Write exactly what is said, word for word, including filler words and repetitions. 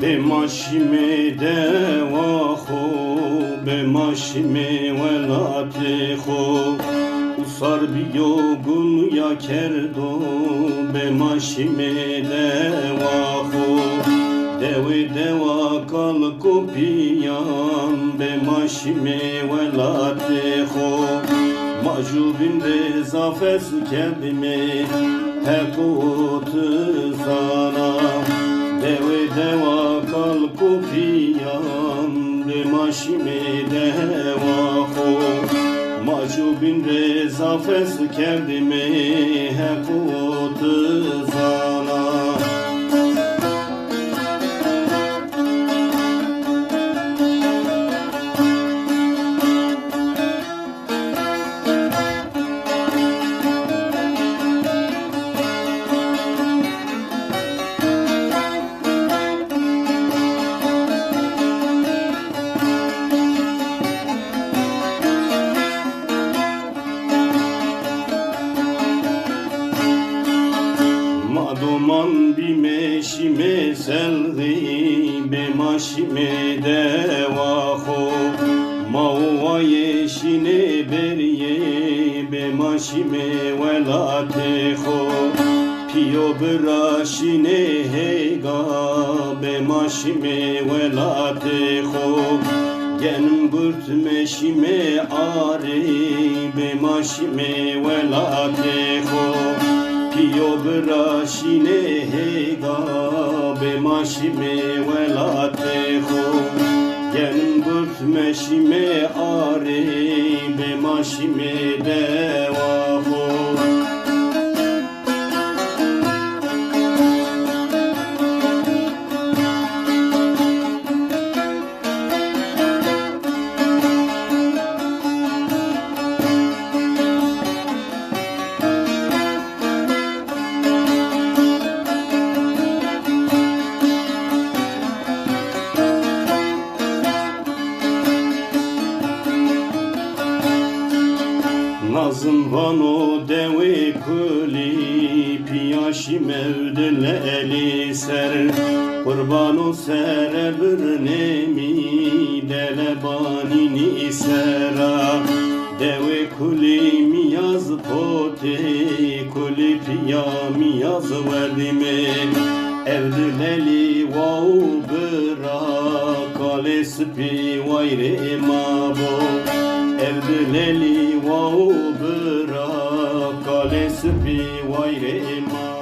Bê ma şîmê dewa xo, bê ma şîmê welatê xo. Usar bîyo gunya kerdo, bê ma şîmê dewa xo. Dewê dewa kal û piyan, bê ma şîmê welatê xo. Ma jûbîn rê zaf hes kerdîmê, Heqo ti zana. Dewê dewa kal û piyan, bê ma şîmê dewa xo. Ma jûbîn rê zaf hes kerdîmê, Heqo ti zana. Ma doman bîme şîme selxî, bê ma şîme dewa xo. Ma û wayê şîne berîyê, bê ma şîme welatê xo. Pîyo bira şîne hêga, bê ma şîme welatê xo. Genim gurtme şîme arê, bê ma şîme welatê xo. Pîyo bira şîne hêga, bê ma şîme welatê xo. Genim gurtme şîme arê, bê ma şîme dewa xo. Nazim vano dewê kulî, pîya şîme ewdilelî ser. Qurbano sere birnê mi, delebanînî sera. Dewê kulî mi yaz potê, kulî pîya mi yaz werdîme. Ewdilelî wa û bira, kalê sipî wayrê ma bo. Ewdilelî wa û bira, kalê sipî wayrê ma.